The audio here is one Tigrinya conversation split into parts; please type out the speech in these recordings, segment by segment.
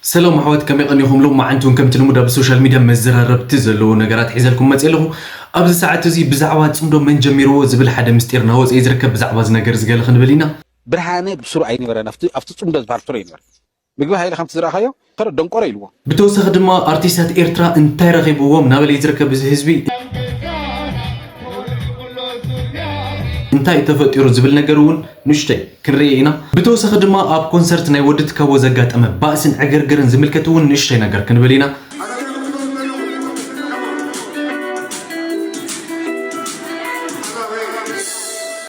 ሰላም ኣሕዋት፣ ከመይ ቀኒኹም? ሎማዓንቲ እውን ከምቲ ልሙድ ኣብ ሶሻል ሚድያ መዘራረብቲ ዘለዉ ነገራት ሒዘልኩም መፅእ ኣለኹ። ኣብዚ ሰዓት እዚ ብዛዕባ ፅምዶ መን ጀሚርዎ ዝብል ሓደ ምስጢር እናወፀ እዩ ዝርከብ። ብዛዕባ እዚ ነገር እዚ ገለ ክንብል ኢና። ብርሃነ ብስሩ ኣይነበረን፣ ኣብቲ ኣብቲ ጽምዶ ዝበሃል ስሩ ኣይነበረን። ምግቢ ሃይለ ከምቲ ዝረኣኻዮ ከረ ደንቆሮ ኢልዎ። ብተወሳኺ ድማ ኣርቲስታት ኤርትራ እንታይ ረኺብዎም እናበለ እዩ ዝርከብ እዚ ህዝቢ። እንታይ ተፈጢሩ ዝብል ነገር እውን ንእሽተይ ክንርኢ ኢና። ብተወሳኺ ድማ ኣብ ኮንሰርት ናይ ወዲ ትካቦ ዘጋጠመ ባእስን ዕግርግርን ዝምልከት እውን ንእሽተይ ነገር ክንብል ኢና።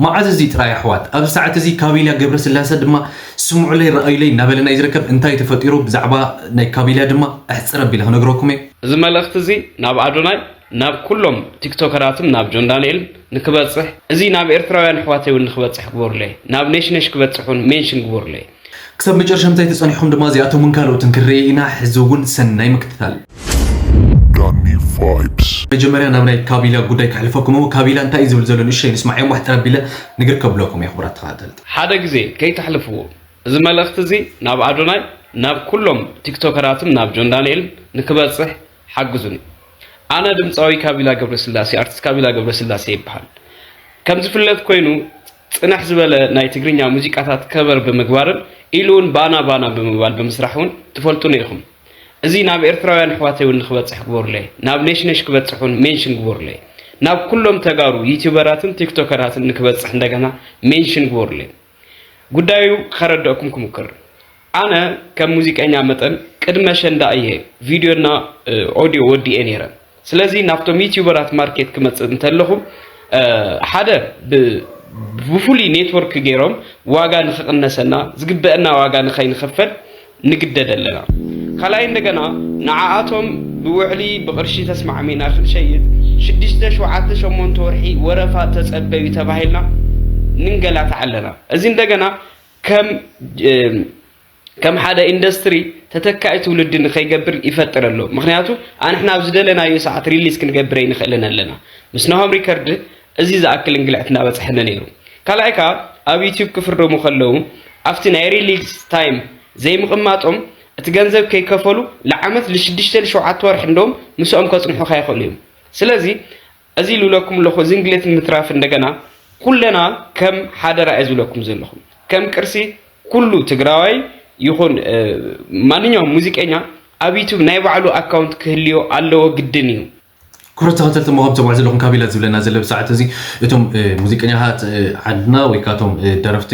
መዓዝ እዚ ጥራይ ኣሕዋት፣ ኣብዚ ሰዓት እዚ ካቢላ ገብረስላሰ ድማ ስምዑለይ ረኣዩለይ እናበለና እዩ ዝርከብ። እንታይ ተፈጢሩ ብዛዕባ ናይ ካቢላ ድማ ኣሕፅር ኣቢለ ክነግረኩም እየ። እዚ መልእኽቲ እዚ ናብ ኣዶናይ፣ ናብ ኩሎም ቲክቶከራትን ናብ ጆን ዳንኤልን ንክበፅሕ፣ እዚ ናብ ኤርትራውያን ኣሕዋተይ እውን ንክበፅሕ ግበሩለይ፣ ናብ ነሽነሽ ክበፅሕ እውን ሜንሽን ግበሩለይ። ክሳብ መጨረሻ ምሳይ ተጸኒሕኩም ድማ እዚኣቶምን ካልኦትን ክንርኢ ኢና። ሕዚ እውን ሰናይ ምክትታል። ዳኒ ቫይብስ። መጀመርያ ናብ ናይ ካቢላ ጉዳይ ከሕልፈኩም እሞ፣ ካቢላ እንታይ እዩ ዝብል ዘሎ ንእሽተይ ንስማዕ። እዮም ዋሕጠር ኣቢለ ንግር ከብለኩም እየ፣ ክቡራት ተኸታተልቲ። ሓደ ግዜ ከይተሕልፍዎ፣ እዚ መልእኽቲ እዚ ናብ ኣዶናይ፣ ናብ ኩሎም ቲክቶከራትን ናብ ጆን ዳንኤልን ንክበጽሕ ሓግዙኒ። ኣነ ድምጻዊ ካቢላ ገብረስላሴ፣ ኣርቲስት ካቢላ ገብረስላሴ ይበሃል። ከም ዝፍለጥ ኮይኑ፣ ጽንሕ ዝበለ ናይ ትግርኛ ሙዚቃታት ከቨር ብምግባርን ኢሉ እውን ባና ባና ብምባል ብምስራሕ እውን ትፈልጡኒ ኢኹም። እዚ ናብ ኤርትራውያን ኣሕዋተይ እውን ንክበጽሕ ግበሩለይ፣ ናብ ነሽነሽ ክበጽሕ እውን ሜንሽን ግበሩለይ። ናብ ኩሎም ተጋሩ ዩቲዩበራትን ቲክቶከራትን ንክበጽሕ እንደገና ሜንሽን ግበሩለይ። ጉዳዩ ከረድአኩም ክምክር። ኣነ ከም ሙዚቀኛ መጠን ቅድመ ሸንዳ እየ ቪድዮና፣ እ፣ ኦዲዮ ወዲኤ ነይረ። ስለዚ ናብቶም ዩቲዩበራት ማርኬት ክመጽእ እንተለኹ፣ እ፣ ሓደ ብ-፣ ብፍሉይ ኔትወርክ ገይሮም ዋጋ ንክቕነሰና፣ ዝግበአና ዋጋ ንኸይንኸፈል ንግደድ ኣለና። ካልኣይ እንደገና ንዓኣቶም ብውዕሊ ብቕርሺ ተስማዕሚና ክንሸይጥ ሽዱሽተ፣ ሸውዓተ፣ ሸሞንተ ወርሒ ወረፋ ተጸበዩ ተባሂልና ንንገላታዕ ኣለና። እዚ እንደገና ከም፣ እ፣ ከም ሓደ ኢንዱስትሪ ተተካኢ ትውልዲ ንኸይገብር ይፈጥር ኣሎ። ምኽንያቱ ኣንሕና ኣብ ዝደለናዮ ሰዓት ሪሊዝ ክንገብር ኣይንኽእልን ኣለና። ምስ ናሆም ሪከርድ እዚ ዝኣክል እንግልዕቲ እናበጽሐኒ ነይሩ። ካልኣይ ከኣ ኣብ ዩቲዩብ ክፍርሙ ከለዉ ኣብቲ ናይ ሪሊዝ ታይም ዘይምቕማጦም እቲ ገንዘብ ከይከፈሉ ንዓመት ንሽዱሽተ ንሸውዓተ ወርሒ እንደውም ምስኦም ከጽንሑኻ ይኽእሉ እዮም። ስለዚ እዚ ልብለኩም ኣለኹ፣ እዚ እንግልት ንምትራፍ እንደገና ኩለና ከም ሓደራ እየ ዝብለኩም ዘለኹ። ከም ቅርሲ ኩሉ ትግራዋይ ይኹን፣ እ፣ ማንኛውም ሙዚቀኛ ኣብ ዩቱብ ናይ ባዕሉ ኣካውንት ክህልዮ ኣለዎ፣ ግድን እዩ። ክቡራት ተኸታተልቲ፣ እሞ ከም ትሰምዑ ዘለኹም ካቢላ ዝብለና ዘሎ ብሰዓት እዚ እቶም፣ እ፣ ሙዚቀኛታት፣ እ፣ ዓድና ወይ ከዓ እቶም፣ እ፣ ደረፍቲ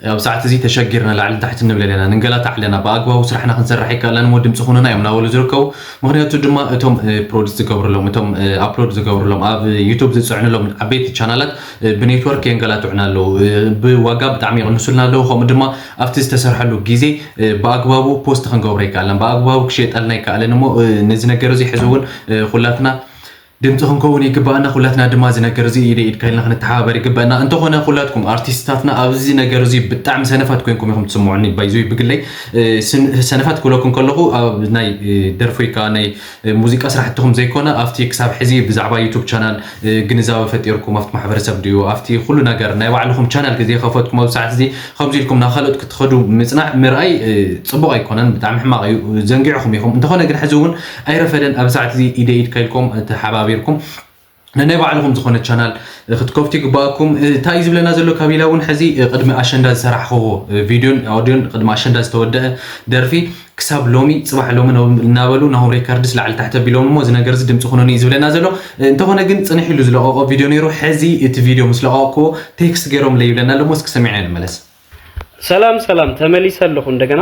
ኣብ ሰዓት እዚ ተሸጊርና ላዕሊ ታሕቲ ንብል ኣለና፣ ንንገላታዕ ኣለና። ብኣግባቡ ስራሕና ክንሰርሕ ይከኣለና እሞ ድምፂ ኩኑና እዮም እናበሉ ዝርከቡ። ምኽንያቱ ድማ እቶም፣ እ፣ ፕሮዲስ ዝገብሩሎም፣ እቶም፣ እ፣ ኣፕሎድ ዝገብሩሎም፣ ኣብ ዩቱብ ዝፅዕኑሎም ዓበይቲ ቻናላት፣ እ፣ ብኔትወርክ የንገላትዑና ኣለዉ። እ፣ ብዋጋ ብጣዕሚ ይቕንሱልና ኣለዉ። ከምኡ ድማ ኣብቲ ዝተሰርሐሉ ግዜ፣ እ፣ ብኣግባቡ ፖስት ክንገብሮ ይከኣለን፣ ብኣግባቡ ክሸየጠልና ይከኣለን። እሞ፣ እ፣ ነዚ ነገር እዚ ሕዚ እውን፣ እ፣ ኩላትና ድምፂ ክንከውን ይግባኣና። ኩላትና ድማ እዚ ነገር እዚ ኢደ ኢድካ ኢልና ክንተሓባበር ይግባኣና። እንተኾነ ኩላትኩም ኣርቲስታትና ኣብዚ ነገር እዚ ብጣዕሚ ሰነፋት ኮይንኩም ኢኹም ትስምዑኒ። ባይዘይ ብግለይ፣ እ፣ ስን-፣ ሰነፋት ክብለኩም ከለኹ ኣብ ናይ፣ እ፣ ደርፊ ወይ ከዓ ናይ፣ እ፣ ሙዚቃ ስራሕትኹም ዘይኮነ ኣብቲ ክሳብ ሕዚ ብዛዕባ ዩቱብ ቻናል፣ እ፣ ግንዛበ ፈጢርኩም ኣብቲ ማሕበረሰብ ድዩ ኣብቲ ኩሉ ነገር ናይ ባዕልኹም ቻናል ግዜ ከፈትኩም ኣብዚ ሰዓት እዚ ከምዚ ኢልኩም ናብ ካልኦት ክትኸዱ ምጽናዕ ምርኣይ፣ እ፣ ጽቡቕ ኣይኮነን፣ ብጣዕሚ ሕማቕ እዩ። ዘንጊዕኹም ኢኹም። እንተኾነ ግን ሕዚ እውን ኣይረፈደን። ኣብ ሰዓት እዚ ኢደ ኢድካ ኢልኩም ተሓባቢርኩም ነናይ ባዕልኹም ዝኾነ ቻናል ክትከፍቱ ይግባኣኩም። እንታይ እዩ ዝብለና ዘሎ ካቢላ እውን ሕዚ ቅድሚ ኣሸንዳ ዝሰራሕኽዎ ቪድዮን ኣውዲዮን ቅድሚ ኣሸንዳ ዝተወደአ ደርፊ ክሳብ ሎሚ ጽባሕ ሎሚ ነው እናበሉ ናሆም ሬካርድስ ላዕሊ ታሕቲ ኣቢሎም እሞ እዚ ነገር እዚ ድምፂ ኩኑኒ እዩ ዝብለና ዘሎ። እንተኾነ ግን ጽንሕ ኢሉ ዝለቐቆ ቪድዮ ነይሩ። ሕዚ እቲ ቪድዮ ምስ ለቐቕክዎ ቴክስት ገይሮምለይ ይብለና ኣሎ። እሞ እስኪ ሰሚዕና ንመለስ። ሰላም ሰላም፣ ተመሊሰ ኣለኹ እንደገና።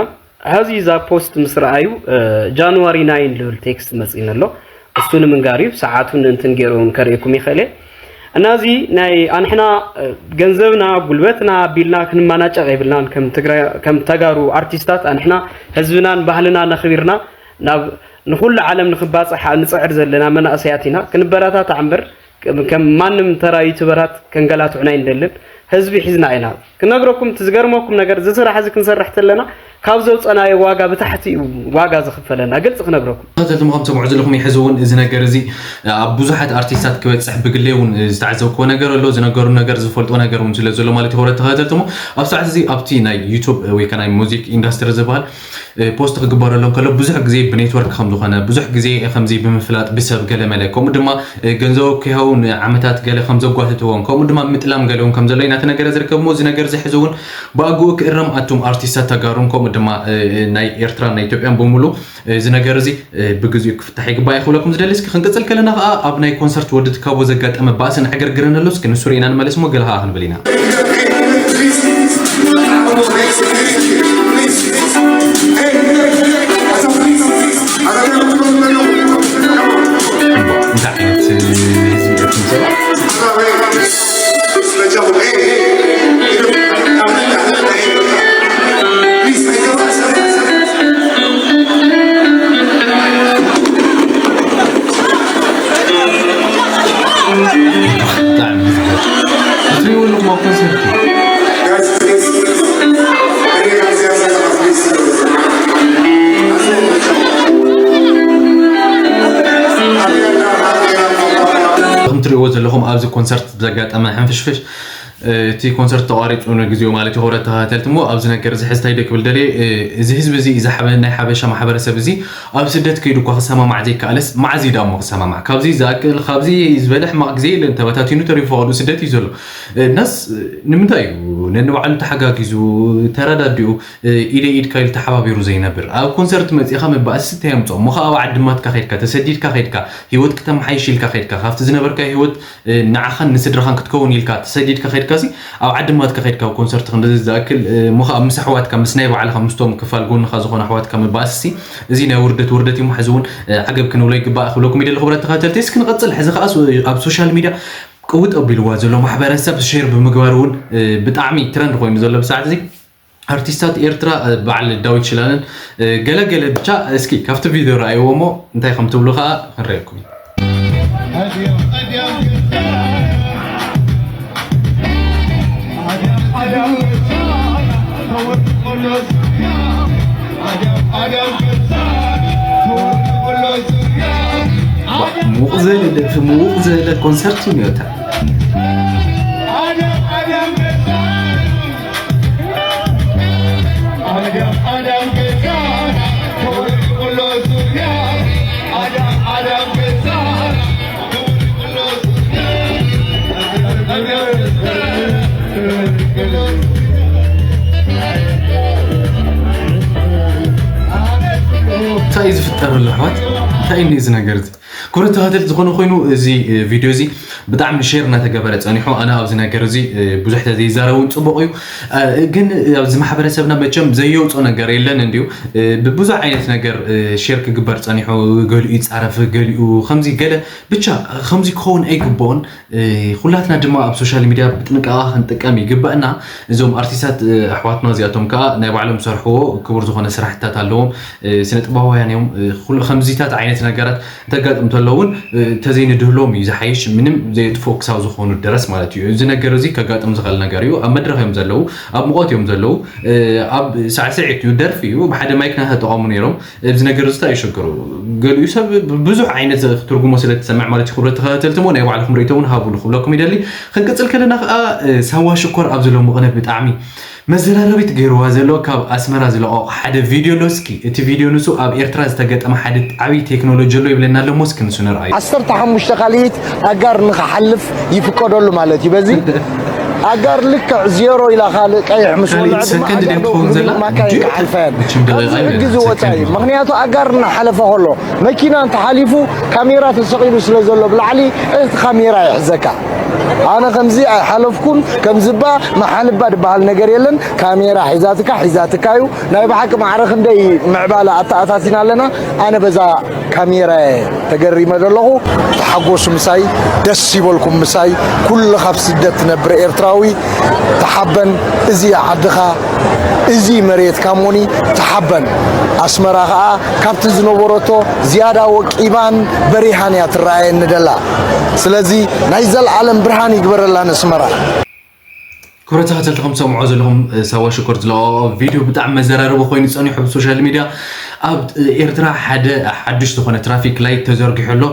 ሐዚ እዛ ፖስት ምስ ረኣዩ፣ እ፣ ጃንዋሪ ናይን ልብል ቴክስት መጺእኒ ኣሎ። እሱ ንምንጋር እዩ፣ ሰዓቱን እንትን ገይሩ ከርእየኩም ይኽእል እየ። እና እዚ ናይ ኣንሕና፣ እ፣ ገንዘብና፣ ጉልበትና ኣቢልና ክንመናጨቕ የብልናን። ከም ትግራይ፣ ከም ተጋሩ ኣርቲስታት ኣንሕና ህዝብናን ባህልናን ኣኽቢርና ናብ ንኹሉ ዓለም ንኽባጽሕ ንጽዕር ዘለና መናእሰያት ኢና። ክንበረታታዕ እምበር ከም ማንም ተራ ዩቱበራት ከንገላትዑና ኣይንደልን። ህዝቢ ሒዝና ኢና ክነግረኩም። እቲ ዝገርመኩም ነገር፣ እዚ ስራሕ እዚ ክንሰርሕ ተለና ካብ ዘውፀናዮ ዋጋ ብታሕቲ እዩ ዋጋ ዝኽፈለና፣ ግልፂ ክነግረኩም። ተኸታተልቲ፣ ከም ትሰምዑ ዘለኹም፣ ይሕዚ እውን እዚ ነገር እዚ ኣብ ብዙሓት ኣርቲስታት ክበፅሕ ብግሌ እውን ዝተዓዘብክዎ ነገር ኣሎ። ዝነገሩ ነገር፣ ዝፈልጦ ነገር እውን ስለ ዘሎ ማለት ይኸውረት ተኸታተልቲ። ኣብ ሰዓት እዚ ኣብቲ ናይ ዩቱብ ወይ ከ ናይ ሙዚክ ኢንዳስትሪ ዝበሃል ፖስት ክግበረሎም ከሎ ብዙሕ ግዜ ብኔትወርክ ከም ዝኾነ፣ ብዙሕ ግዜ ከምዚ ብምፍላጥ ብሰብ ገለመለ፣ ከምኡ ድማ ገንዘብ ክህቡ ንዓመታት ገለ ከም ዘጓትትዎም፣ ከምኡ ድማ ምጥላም ገለውን ከም ዘሎ ኢና ተነገረ ዝርከብ። እሞ እዚ ነገር እዚ ሕዚ እውን ብኣግኡ ክእረም፣ ኣቱም ኣርቲስታት ተጋሩን ከምኡ ድማ ናይ ኤርትራን ናይ ኢትዮጵያን ብምሉ እዚ ነገር እዚ ብግዚኡ ክፍታሕ ይግባእ ክብለኩም ዝደሊ። እስኪ ክንቅጽል ከለና ከዓ ኣብ ናይ ኮንሰርት ወዲ ትካቦ ዘጋጠመ ባእስን ዕግርግርን ኣሎ። እስኪ ንሱ ርኢና ንመለስ እሞ ገለ ከዓ ክንብል ኢና። እንታይ ዓይነት ህዝቢ ኢኹም? ብጣዕሚ ዝገርም። እትሪእዎ ኣለኹም ኣብ ኮንሰርት እዩ። ከም ትሪእዎ ዘለኹም ኣብዚ ኮንሰርት ዘጋጠመ ሕንፍሽፍሽ፣ እቲ ኮንሰርት ተቋሪጹ ንግዚኡ ማለት እዩ። ክቡራት ተኸታተልቲ፣ እሞ ኣብዚ ነገር እዚ ሕዚ እንታይ ዶ ክብል ደልየ፣ እዚ ህዝቢ እዚ፣ እዚ ሓበ-፣ ናይ ሓበሻ ማሕበረሰብ እዚ ኣብ ስደት ከይዱ እኳ ክሰማማዕ ዘይከኣለስ፣ መዓዝ እዩ ደኣ እሞ ክሰማማዕ? ካብዚ ዝኣክል፣ ካብዚ ዝበለ ሕማቕ ግዜ የለን። ተበታቲኑ ተሪፉ፣ ፈቐድኡ ስደት እዩ ዘሎ። እናስ ንምንታይ እዩ ነንባዕሉ ተሓጋጊዙ፣ ተረዳዲኡ፣ ኢደ ኢድካ ኢሉ ተሓባቢሩ ዘይነብር? ኣብ ኮንሰርት መጺእኻ መባእሲ እንታይ የምጽኦ? እሞ ኸዓ ኣብ ዓዲ ማትካ ኸይድካ፣ ተሰዲድካ ኸይድካ፣ ህይወት ክተመሓይሽ ኢልካ ኸይድካ፣ ካብቲ ዝነበርካዮ ህይወት ንዓኻን ንስድራኻን ክትከውን ኢልካ ተሰዲድካ ከይድካሲ፣ ኣብ ዓዲ ማትካ ከይድካ ኣብ ኮንሰርት ክንድዚ ዝኣክል፣ እሞ ኸዓ ምስ ኣሕዋትካ፣ ምስ ናይ ባዕልኻ፣ ምስቶም ክፋል ጎንኻ ዝኾኑ ኣሕዋትካ ምባእስሲ፣ እዚ ናይ ውርደት ውርደት እዩ። ሕዚ እውን ዓገብ ክንብሎ ይግባእ ክብለኩም ይደሊ፣ ክቡራት ተኸታተልቲ። እስኪ ንቐጽል። ሕዚ ኸዓ ሶ-፣ ኣብ ሶሻል ሚድያ ቅውጥ ኣቢልዋ ዘሎ ማሕበረሰብ ሼር ብምግባር እውን ብጣዕሚ ትረንድ ኮይኑ ዘሎ ብሰዓት እዚ። ኣርቲስታት ኤርትራ፣ በዓል ዳዊት ሽላለን ገለ ገለ ብቻ። እስኪ ካብቲ ቪድዮ ረኣይዎ እሞ እንታይ ከም ትብሉ ኸዓ ክንርእየኩም ኢና። ሙቕ ዝበለ ደርፊ፣ ሙቕ ዝበለ ኮንሰርት እዩ ነታ። እንታይ እዩ ዝፍጠር ኣሎ ኣሕዋት? እንታይ እዩ እዚ ነገር እዚ? ክቡራት ተኸታተልቲ፣ ዝኾነ ኮይኑ እዚ ቪድዮ እዚ ብጣዕሚ ሼር እናተገበረ ጸኒሑ። ኣነ ኣብዚ ነገር እዚ ብዙሕ ተዘይዛረብ እውን ጽቡቕ እዩ። ግን ኣብዚ ማሕበረሰብና መቸም ዘየውጾ ነገር የለን እንድዩ። ብብዙሕ ዓይነት ነገር ሼር ክግበር ጸኒሑ። ገሊኡ ይጻረፍ፣ ገሊኡ ከምዚ ገለ፣ ብቻ ከምዚ ክኸውን ኣይግብኦን። ኩላትና ድማ ኣብ ሶሻል ሚድያ ብጥንቃቐ ክንጥቀም ይግበእና። እዞም ኣርቲስታት ኣሕዋትና እዚኣቶም ከኣ ናይ ባዕሎም ዝሰርሕዎ ክቡር ዝኾነ ስራሕትታት ኣለዎም። ስነ ጥበባውያን እዮም። ኩሉ ከምዚታት ዓይነት ነገራት እንተጋጥም እንተሎ እውን እንተዘይንድህሎም እዩ ዝሓይሽ፣ ምንም ዘየጥፍኦ ክሳብ ዝኾኑ ድረስ ማለት እዩ። እዚ ነገር እዚ ከጋጥም ዝኽእል ነገር እዩ። ኣብ መድረኽ እዮም ዘለዉ፣ ኣብ ሙቐት እዮም ዘለዉ፣ ኣብ ሳዕስዒት እዩ፣ ደርፊ እዩ፣ ብሓደ ማይክ ናተጠቐሙ ነይሮም። ኣብዚ ነገር እዚ እንታይ እዩ ሽግሩ? ገሊኡ ሰብ ብዙሕ ዓይነት ትርጉሞ ስለ ትሰምዕ ማለት እዩ። ክቡራት ተኸታተልቲ እሞ ናይ ባዕልኹም ርእይቶ እውን ሃቡሉ ክብለኩም ይደሊ። ክንቅጽል ከለና ከኣ ሳዋ ሽኮር ኣብዚ ሎሚ ቅነ ብጣዕሚ መዘራረቢት ገይርዋ ዘሎ ካብ ኣስመራ ዝለቐቑ ሓደ ቪድዮ ኣሎ። እስኪ እቲ ቪድዮ ንሱ ኣብ ኤርትራ ዝተገጠመ ሓደ ዓብዪ ቴክኖሎጂ ኣሎ ይብለና ኣሎ እሞ እስኪ ንሱ ንርኣዩ። ዓሰርተ ሓሙሽተ ካልኢት ኣጋር ንኽሓልፍ ይፍቀደሉ ማለት እዩ። በዚ ኣጋር ልክዕ ዜሮ ኢላ ካልእ ቀይሕ ምስ ካልእ ወልዐ ድማ ሰከንድ ኣጋር ድያ ትኸውን ዘላ? ማካይን ክሓልፋ እየን። መቸም ደቂቓ ኣብዚ ሕጊ ይበላል፣ ዝወፀ ሰከንድ እዩ። ማለት። ምኽንያቱ ኣጋር እናሓለፈ ከሎ መኪና እንተሓሊፉ ካሜራ ተሰቒሉ ስለ ዘሎ ብላዕሊ እቲ ካሜራ ይሕዘካ። ኣነ ከምዚ ኣይሓለፍኩን፣ ከምዚ እባ መሓልባ ዝበሃል ነገር የለን። ካሜራ ሒዛትካ፣ ሒዛትካ እዩ። ናይ ብሓቂ ማዕረ ክንደይ ምዕባለ ኣተኣታቲና ኣለና። ኣነ በዛ ካሜራ ተገሪመ ዘለኹ። ተሓጎሱ ምሳይ፣ ደስ ይበልኩም ምሳይ፣ ኩሉ ካብ ስደት ትነብር ኤርትራዊ። ዊ ተሓበን፣ እዚ ዓድኻ፣ እዚ መሬትካ እሞኒ ተሓበን። ኣስመራ ኸኣ ካብቲ ዝነበረቶ ዝያዳ ወቂባን በሪሃን እያ ትረኣየኒ ደላ። ስለዚ ናይ ዘለኣለም ብርሃን ይግበረላ ነስመራ። ክብረት ተኸተልቲ ከም ትሰምዑ ዘለኹም ሳዋ ሽኮር ዝለቀቆ ቪድዮ ብጣዕሚ መዘራረቢ ኮይኑ ጸኒሑ ኣብ ሶሻል ሚድያ። ኣብ ኤርትራ ሓደ ሓድሽ ዝኾነ ትራፊክ ላይት ተዘርጊሑ ኣሎ፣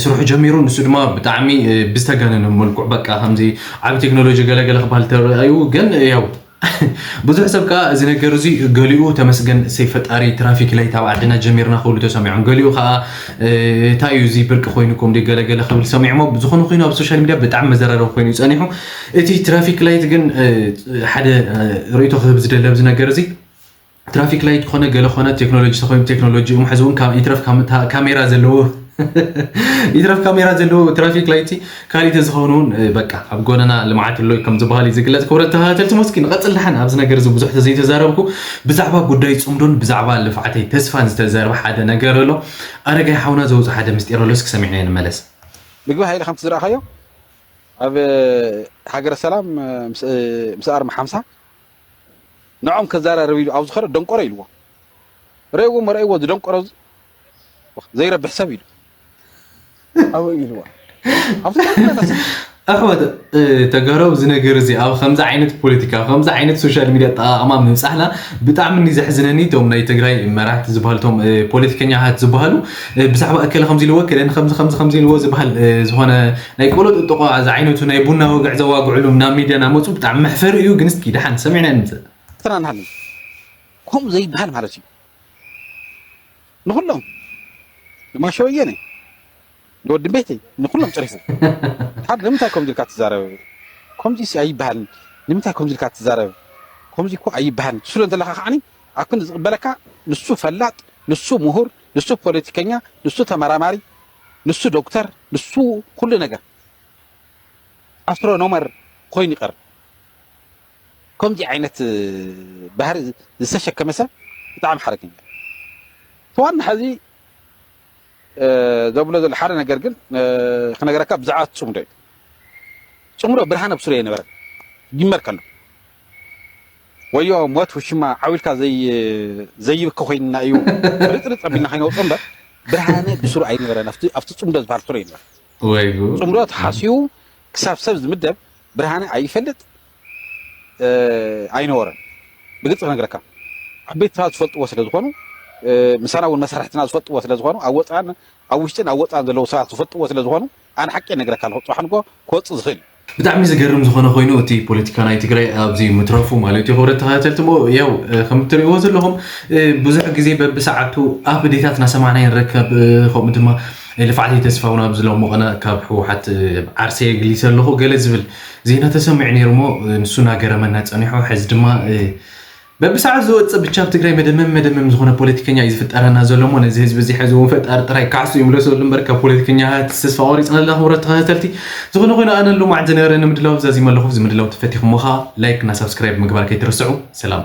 ስርሑ ጀሚሩ። ንሱ ድማ ብጣዕሚ ብዝተጋነነ መልክዑ በቃ ከምዚ ዓቢ ቴክኖሎጂ ገለገለ ክበሃል ተራእዩ፣ ግን ያው ብዙሕ ሰብ ከኣ እዚ ነገር እዚ ገሊኡ ተመስገን ሰይ ፈጣሪ ትራፊክ ላይት ኣብ ዓድና ጀሚርና ክብሉ ተሰሚዖም፣ ገሊኡ ከኣ እንታይ እዩ እዚ ብርቂ ኮይኑ ኮም ገለገለ ክብል ሰሚዕሞ። ብዝኾነ ኮይኑ ኣብ ሶሻል ሚድያ ብጣዕሚ መዘራረቢ ኮይኑ እዩ ጸኒሑ። እቲ ትራፊክ ላይት ግን ሓደ ርእይቶ ክህብ ዝደሊ ኣብዚ ነገር እዚ። ትራፊክ ላይት ኮነ ገለ ኮነ ቴክኖሎጂ ተኮይኑ ቴክኖሎጂ እሞ ሕዚ እውን ካብ ይትረፍ ካብ ምታ- ካሜራ ዘለዎ ይትረፍ ካሜራ ዘለዎ ትራፊክ ላይት ካልእ ተዝኸውን እውን በቃ ኣብ ጎነና ልምዓት ኣሎ ከም ዝበሃል እዩ ዝግለጽ። ክቡራት ተኸታተልቲ ሞስኪ ንቐጽል ደሓን ኣብዚ ነገር እዚ ብዙሕ ተዘይተዛረብኩ ብዛዕባ ጉዳይ ጽምዶን ብዛዕባ ልፍዓተይ ተስፋን ዝተዛረበ ሓደ ነገር ኣሎ። ኣረጋይ ሓውና ዘውፅእ ሓደ ምስጢር ኣሎ እስኪ ሰሚዕና ንመለስ። ምግቢ ሃይለ ከምቲ ዝረኣኻዮ ኣብ ሃገረ ሰላም ምስ ኣርማ ሓምሳ ንዖም ከዘራረብ ኢሉ ኣብ ዝኸረ ደንቆሮ ኢልዎ ረእዎ መረእዎ ዝደንቆሮ ዘይረብሕ ሰብ ኢሉ ኣበይ ኢልዎ ኣብቲ ኣሕዋት ተጋሩ ኣብዚ ነገር እዚ ኣብ ከምዚ ዓይነት ፖለቲካ ኣብ ከምዚ ዓይነት ሶሻል ሚድያ ኣጠቃቅማ ምብፃሕና ብጣዕሚ ኒ ዘሕዝነኒ እቶም ናይ ትግራይ መራሕቲ ዝበሃሉ እቶም ፖለቲከኛታት ዝበሃሉ ብዛዕባ እከለ ከምዚ ኢልዎ እከለ ከምዚ ከምዚ ከምዚ ኢልዎ ዝበሃል ዝኾነ ናይ ቆሎ ጥጥቆ ዝዓይነቱ ናይ ቡና ወግዕ ዘዋግዕሉ ናብ ሚድያ ናመፁ ብጣዕሚ መሕፈሪ እዩ። ግን እስኪ ደሓን ሰሚዕና ንምፅእ። ተናናሃለን ከምኡ ዘይበሃል ማለት እዩ። ንኹሎም ንማሸ ወየነ ንወዲ ቤተይ ንኹሎም ጨሪፉ። ሓደ ንምንታይ ከምዚ ኢልካ ትዛረብ? ከምዚ ሲ ኣይበሃልን። ንምንታይ ከምዚ ኢልካ ትዛረብ? ከምዚ እኮ ኣይበሃልን ትስሎ እንተለካ ከዓኒ ኣኩን ዝቕበለካ ንሱ ፈላጥ፣ ንሱ ምሁር፣ ንሱ ፖለቲከኛ፣ ንሱ ተመራማሪ፣ ንሱ ዶክተር፣ ንሱ ኩሉ ነገር ኣስትሮኖመር ኮይኑ ይቐርብ። ከምዚ ዓይነት ባህሪ ዝተሸከመ ሰብ ብጣዕሚ ሓደገኛ። ተዋና ሕዚ ዘብሎ ዘሎ ሓደ ነገር ግን ክነገረካ ብዛዕባ እቲ ፅምዶ እዩ። ፅምዶ ብርሃን ኣብ ሱረ የነበረ ይመር ከሎ ወዮ ሞት ውሽማ ዓው ኢልካ ዘይብከ ኮይንና እዩ ርፅርፅ ኣቢልና ከይነውፅኦ እምበር ብርሃነ ብስሩ ኣይነበረን ኣብቲ ፅምዶ ዝበሃል ሱረ ይነበረ። ወይ ጉድ። ፅምዶ ተሓስዩ ክሳብ ሰብ ዝምደብ ብርሃነ ኣይፈልጥ ኣይነበረን። ብግልፂ ክነግረካ ዓበይቲ ሰባት ዝፈልጥዎ ስለ ዝኾኑ ምሳና እውን መሳርሕትና ዝፈልጥዎ ስለ ዝኾኑ ኣብ ወፃን ኣብ ውሽጥን ኣብ ወፃን ዘለዉ ሰባት ዝፈልጥዎ ስለ ዝኾኑ ኣነ ሓቂ ነግረካ ኣለኹ ፅባሕ ንጎ ክወፅእ ዝኽእል እዩ። ብጣዕሚ ዝገርም ዝኾነ ኮይኑ እቲ ፖለቲካ ናይ ትግራይ ኣብዚ ምትረፉ ማለት እዩ። ክብረት ተኸታተልቲ ሞ ያው ከም እትሪእዎ ዘለኹም ብዙሕ ግዜ በብሰዓቱ ኣፕዴታት እናሰማዕና ንርከብ። ከምኡ ድማ ልፍዓተይ ተስፋ እውን ኣብዚ ሎሚ ቅነ ካብ ህወሓት ዓርሰይ የግሊሰ ኣለኹ ገለ ዝብል ዜና ተሰሚዑ ነይሩ እሞ ንሱ እናገረመና ፀኒሑ። ሕዚ ድማ በብሰዓት ዝወፅእ ብቻ ኣብ ትግራይ መደመም መደመም ዝኾነ ፖለቲከኛ እዩ ዝፍጠረና ዘሎ እሞ ነዚ ህዝቢ እዚ ሕዚ እውን ፈጣሪ ጥራይ ካሕሱ ይምለሰሉ እምበር ካብ ፖለቲከኛታት ተስፋ ቆሪፅና ኣለና። ክቡራት ተኸታተልቲ ዝኾነ ኮይኑ ኣነ ሎማዓንቲ ዝነበረኒ ምድላው ዛዚመ ኣለኹ። እዚ ምድላው ተፈቲኹሞ ከዓ ላይክ እና ሳብስክራይብ ምግባር ከይትርስዑ። ሰላም።